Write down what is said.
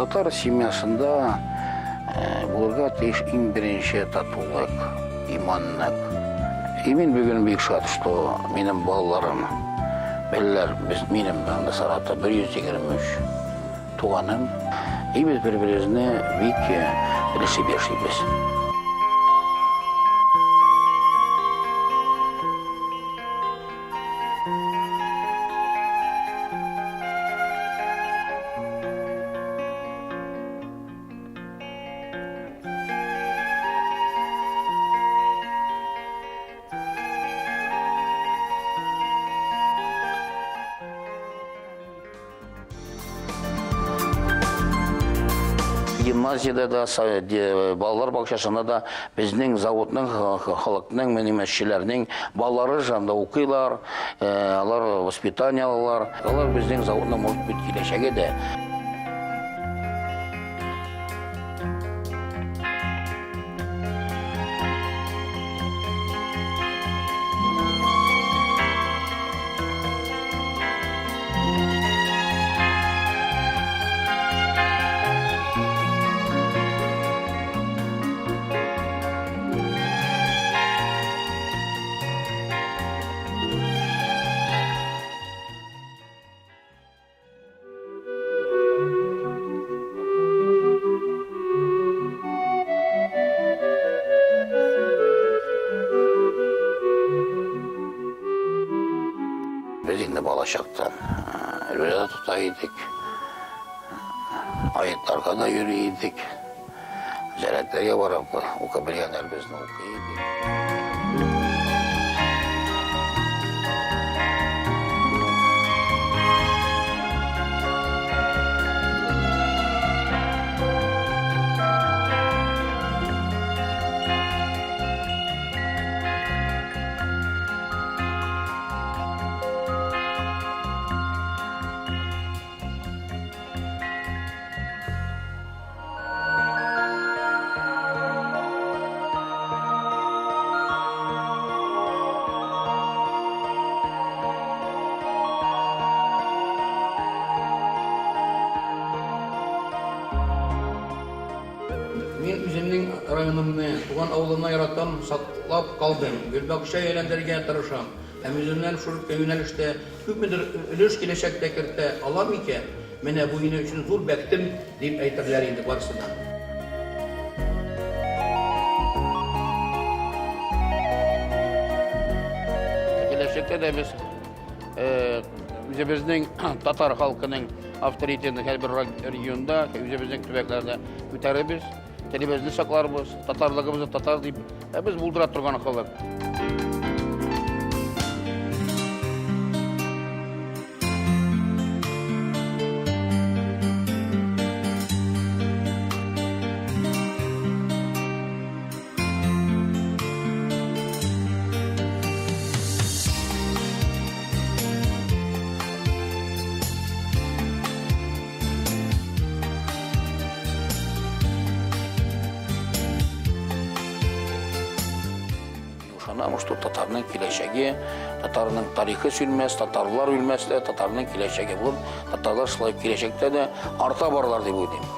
Татар семьясында булырга тиеш иң беренче татулык, иманлык. И мин бүген бик шат, что минем балаларым беләләр, без минем анда Саратов 123 туганым. И без бер-беребезне бик белешеп яшибез. Гимназиядә дә, балалар бакчасында да безнең заводның, халыкның, минем эшчеләрнең балалары анда укыйлар, алар воспитание алалар. Алар безнең заводның, может быть, киләчәге дә. Без инде балачактан рүзә тота идек, аетларга да йөри идек. Зәрәтләргә барып укып белгәннәр безне укый идек. Мин үземнең районымны, туган авылымны яратам, саклап калдым. Гөлбакча әйләндерергә тырышам. Һәм үземнән шул юнәлештә күпмедер өлеш киләчәктә кертә алам икән, менә бу минем өчен зур бәхтем, дип әйтерләр инде барысы да. Киләчәктә дә без үзебезнең татар халкының авторитетын һәрбер регионда, үзебезнең төбәкләрдә күтәрербез, телебезне сакларбыз, татарлыгыбызны татар дип, ә без булдыра торган халык. Ышанам, что татарның киләчәге, татарның тарихы сүнмәс, татарлар үлмәс тә, татарның киләчәге булып, татарлар шулай киләчәктә дә арта баралар дип уйлыйм.